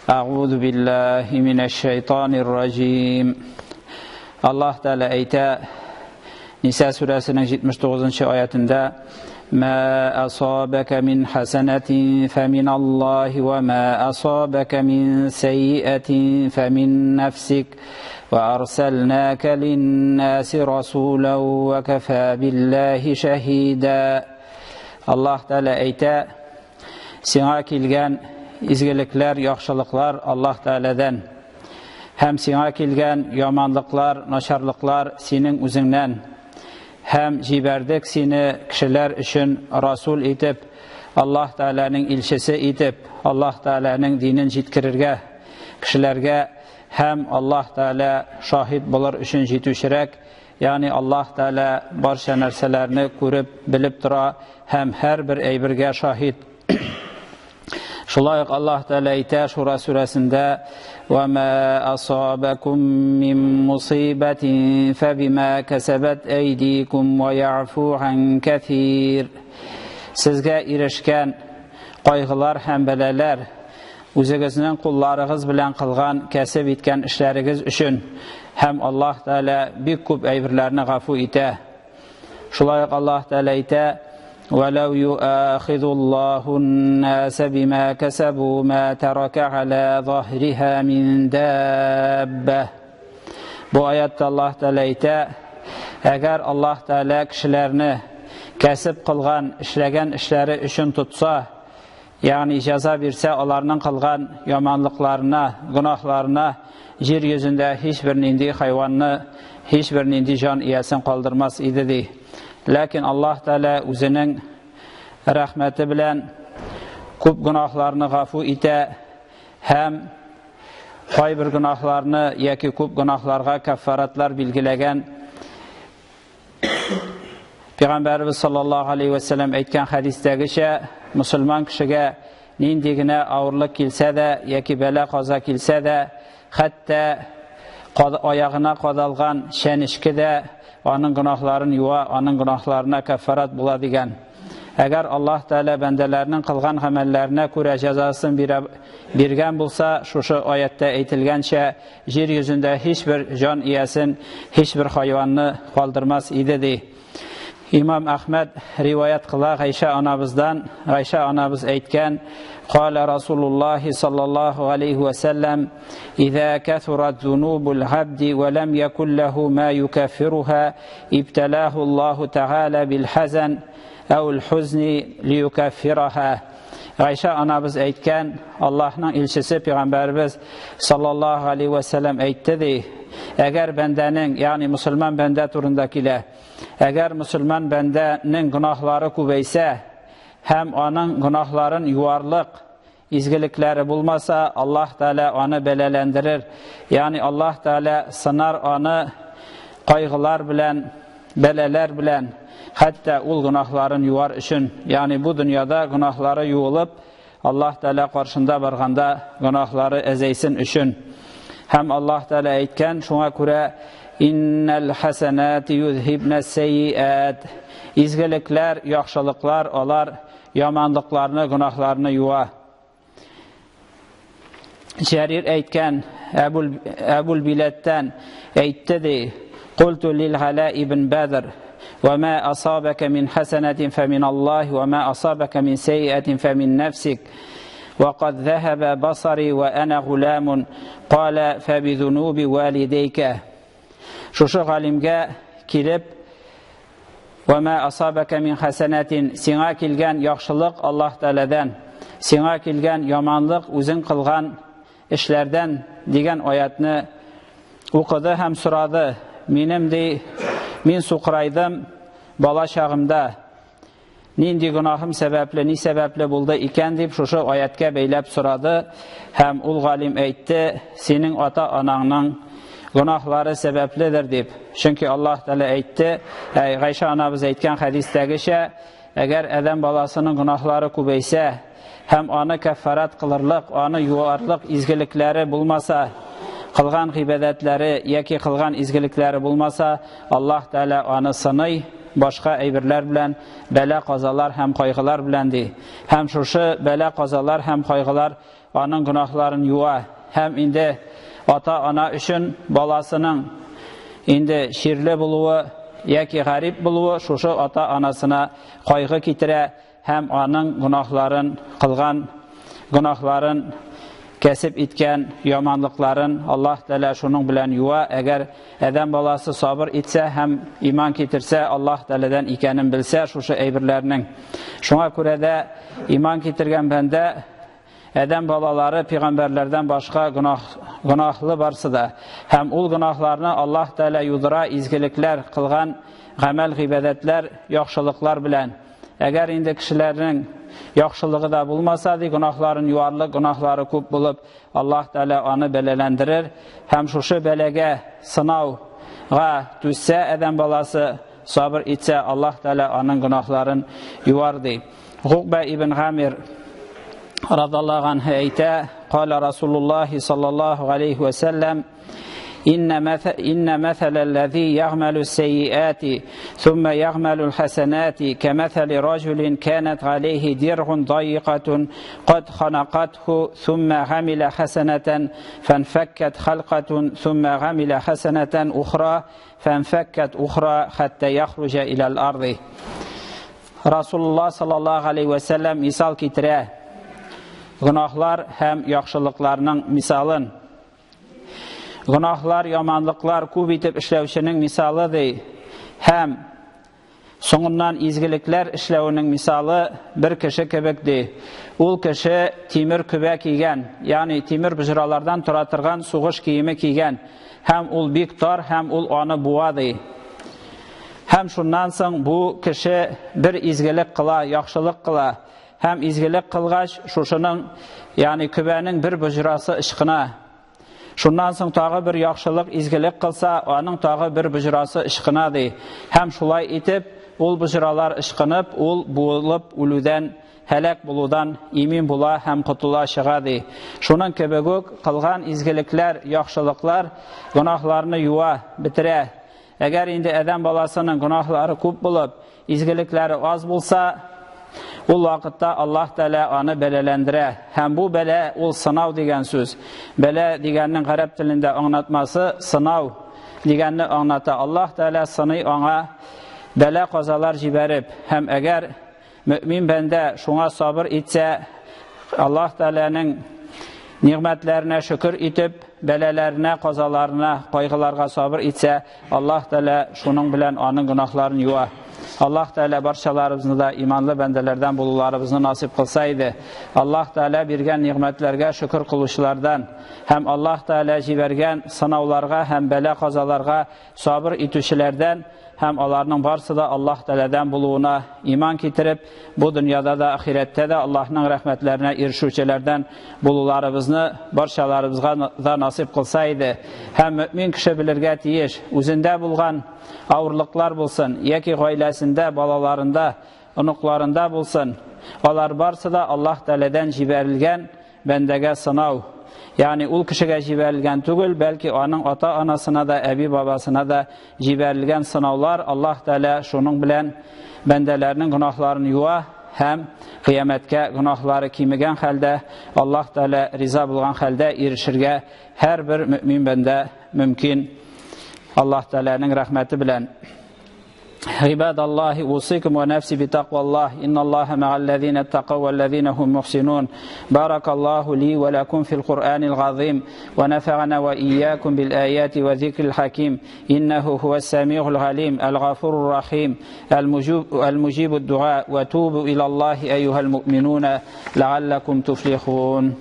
أعوذ بالله من الشيطان الرجيم. Аллаһ Тәгалә әйтә Ниса сүрәсенең 79 аятында: "Ма асабака мин хасанатин фамин Аллаһи ва ма асабака мин сайyiатин фамин нафсик ва арсалнака линнаси расулан ва кафа биллаһи шаһида." Аллаһ Тәгалә әйтә: Сиңа килгән изгелекләр, яхшылыклар Аллаһ Тәгаләдән. Һәм сиңа килгән яманлыклар, начарлыклар синең үзеңнән. Һәм җибәрдек сине кешеләр өчен расул итеп, Аллаһ Тәгаләнең илчесе итеп, Аллаһ Тәгаләнең динен җиткерергә кешеләргә һәм Аллаһ Тәгалә шаһит булыр өчен җитүчерәк, ягъни Аллаһ Тәгалә барча нәрсәләрне күреп, белеп тора һәм һәрбер әйбергә шаһит. Шулай ук Аллаһ Тәгалә әйтә Шура сүрәсендә: "Ва ма асабакум мин мусибатин фабима касабат айдикум ва яъфу ан кәсир." Сезгә ирешкән кайгылар һәм бәлаләр үзегезнең кулларыгыз белән кылган, кәсеп иткән эшләрегез өчен һәм Аллаһ Тәгалә бик күп әйберләрне гафу итә. Шулай ук Аллаһ Тәгалә әйтә: "Вәләү юахизуллаһу ан-наса бима касабу ма тарака аля заһриха мин дабба." Бу аятта Аллаһ Тәгалә әйтә: Әгәр Аллаһ Тәгалә кешеләрне кәсеп кылган, эшләгән эшләре өчен тотса, ягъни җәза бирсә, аларның кылган яманлыкларына, гөнаһларына җир йөзендә һичбер нинди хайванны, һичбер нинди җан иясен калдырмас иде ди. Ләкин Аллаһ Тәгалә үзенең рәхмәте белән күп гөнаһларны гафу итә һәм кайбер гөнаһларны яки күп гөнаһларга каффаратлар билгеләгән. Пәйгамбәребез саллаллаһу алейхи ва сәлләм әйткән хәдистәгечә, мусульман кешегә нинди генә авырлык килсә дә яки бәла каза килсә дә, хәтта аягына кадалган чәнечке дә аның гөнаһларын юа, аның гөнаһларына каффарат була дигән. Әгәр Аллаһ Тәгалә бәндәләрнең кылган гамәлләренә күрә җәзасын биргән булса, шушы аятта әйтелгәнчә, җир йөзендә һичбер җан иясен, һичбер хайванны калдырмас иде ди. Имам Әхмәд риваят кыла Гайшә анабыздан, Гайшә анабыз әйткән: "Кала Расулуллаһ саллаллаһу алейхи ва саллям: "Иза касурат зунубул абди ва лам якул лаху ма юкаффируха, ибталаху Аллаһу тааля бил хазан әү хузни лиюкаффираха." Гайшә анабыз әйткән, Аллаһның илчесе пәйгамбәребез саллаллаһу алейхи ва саллям әйтте ди: Әгәр бәндәнең, ягъни мусульман бәндә турында килә, әгәр мусульман бәндәнең гөнаһлары күбәйсә һәм аның гөнаһларын юарлык изгелекләре булмаса, Аллаһ Тәгалә аны бәлаләндерер. Ягъни Аллаһ Тәгалә сынар аны кайгылар белән, бәлаләр белән, хәтта ул гөнаһларын юар өчен. Ягъни бу дөньяда гөнаһлары юылып, Аллаһ Тәгалә каршында барганда гөнаһлары әзәйсен өчен. Һәм Аллаһ Тәгалә әйткән, шуңа күрә иннал хасанати юзһибна сайyiат. Изгелекләр, яхшылыклар алар яманлыкларны, гөнаһларны юа. Җәрир әйткән, Әбул Биләттән әйтте ди: "Култу лил Галя ибн Бадр: "Ва ма асабака мин хасанатин фа мин Аллаһ, ва ма асабака мин сайyiатин фа мин нафсик. Ва кад захаба басари ва ана гуламун. Кала фа би валидейка." Шушы галимгә килеп, "Ва ма асабака мин хасанатин", сиңа килгән яхшылык Аллаһ Тәгаләдән, сиңа килгән яманлык үзең кылган эшләрдән дигән аятны укыды һәм сорады. Минем ди, мин сукырайдым бала чагымда. Нинди гөнаһым сәбәпле, ни сәбәпле булды икән дип шушы аяткә бәйләп сорады һәм ул галим әйтте: синең ата-анаңның гөнаһлары сәбәпледер дип. Чөнки Аллаһ Тәгалә әйтте, Гайшә анабыз әйткән хәдистәгечә, әгәр адәм баласының гөнаһлары күбәйсә һәм аны кәффарат кылырлык, аны юарлык изгелекләре булмаса, кылган гыйбадәтләре яки кылган изгелекләре булмаса, Аллаһ Тәгалә аны сыный. башка әйберләр белән, бәла-казалар һәм кайгылар белән ди. Һәм шушы бәла-казалар һәм кайгылар аның гөнаһларын юа. Һәм инде ата-ана өчен баласының инде чирле булуы яки гарип булуы шушы ата-анасына кайгы китерә һәм аның гөнаһларын кылган гөнаһларын кәсеп иткән яманлыкларын Аллаһ Тәгалә шуның белән юа. Әгәр адәм баласы сабыр итсә һәм иман китерсә, Аллаһ Тәгаләдән икәнен белсә шушы әйберләрнең. Шуңа күрә дә иман китергән бәндә адәм балалары пәйгамбәрләрдән башка гөнаһлы барсы да. Һәм ул гөнаһларны Аллаһ Тәгалә юдыра изгелекләр кылган гамәл гыйбадәтләр, яхшылыклар белән. Әгәр инде кешеләрнең яхшылыгы да булмаса, ди, гөнаһларын юарлык, гөнаһлары күп булып, Аллаһ Тәгалә аны бәлаләндерер һәм шушы бәлагә, сынауга түзсә адәм баласы, сабыр итсә, Аллаһ Тәгалә аның гөнаһларын юар, ди. Гукба ибн Гамир радаллаһу анһу әйтә, кала Расулуллаһи саллаллаһу алейхи ва саллям: إن مثل الذي يعمل السيئات ثم يعمل الحسنات كمثل رجل كانت عليه درع ضيقة قد خنقته ثم عمل حسنة فانفكت خلقة ثم عمل حسنة أخرى فانفكت أخرى حتى يخرج إلى الأرض. Расулуллаһ саллаллаһу алейхи ва саллям мисал китерә гөнаһлар һәм яхшылыкларның мисалын. Гөнаһлар, яманлыклар күп итеп эшләүченең мисалы ди. Һәм соңыннан изгелекләр эшләүенең мисалы бер кеше кебек ди. Ул кеше тимер көбә кигән, ягъни тимер боҗралардан тора торган сугыш киеме кигән. Һәм ул бик тар, һәм ул аны буа ди. Һәм шуннан соң бу кеше бер изгелек кыла, яхшылык кыла. Һәм изгелек кылгач, шушының, ягъни көбәнең бер боҗрасы ычкына. Шуннан соң тагы бер яхшылык, изгелек кылса, аның тагы бер боҗрасы ычкына ди. Һәм шулай итеп, ул боҗралар ычкынып, ул буылып үлүдән, һәлак булудан имин була һәм котыла чыга ди. Шуның кебек үк кылган изгелекләр, яхшылыклар гөнаһларны юа, бетерә. Әгәр инде адәм баласының гөнаһлары күп булып, изгелекләре аз булса, ул вакытта Аллаһ Тәгалә аны бәлаләндерә. Һәм бу бәла ул сынау дигән сүз. Бәла дигәннең гарәп телендә аңлатмасы сынау дигәнне аңлата. Аллаһ Тәгалә сыный аңа бәла казалар җибәреп, һәм әгәр мөмин бәндә шуңа сабыр итсә, Аллаһ Тәгаләнең нигъмәтләренә шөкер итеп, бәлаләренә, казаларына, кайгыларга сабыр итсә, Аллаһ Тәгалә шуның белән аның гөнаһларын юа. Аллаһ Тәгалә барчаларыбызны да иманлы бәндәләрдән булуларыбызны насыйп кылса иде. Аллаһ Тәгалә биргән нигъмәтләргә шөкер кылучылардан һәм Аллаһ Тәгалә җибәргән сынауларга һәм бәла-казаларга сабыр итүчеләрдән һәм аларның барсы да Аллаһ Тәгаләдән булуына иман китереп, бу дөньяда да, ахирәттә дә Аллаһның рәхмәтләренә ирешүчеләрдән булуларыбызны барчаларыбызга да насыйп кылса иде. Һәм мөмин кеше белергә тиеш, үзендә булган авырлыклар булсын, яки гаиләсендә, балаларында, оныкларында булсын, алар барсы да Аллаһ Тәгаләдән җибәрелгән бәндәгә сынау. Ягъни ул кешегә җибәрелгән түгел, бәлки аның ата-анасына да, әби-бабасына да җибәрелгән сынаулар. Аллаһ Тәгалә шуның белән бәндәләрнең гөнаһларын юа һәм кыямәткә гөнаһлары кимегән хәлдә, Аллаһ Тәгалә риза булган хәлдә ирешергә һәрбер мөмин бәндә мөмкин Аллаһ Тәгаләнең рәхмәте белән. عباد الله أوصيكم ونفسي بتقوى الله إن الله مع الذين اتقوا والذين هم محسنون. بارك الله لي ولكم في القرآن العظيم ونفعنا وإياكم بالآيات وذكر الحكيم إنه هو السميع العليم الغفور الرحيم المجيب الدعاء. وتوبوا إلى الله أيها المؤمنون لعلكم تفلحون.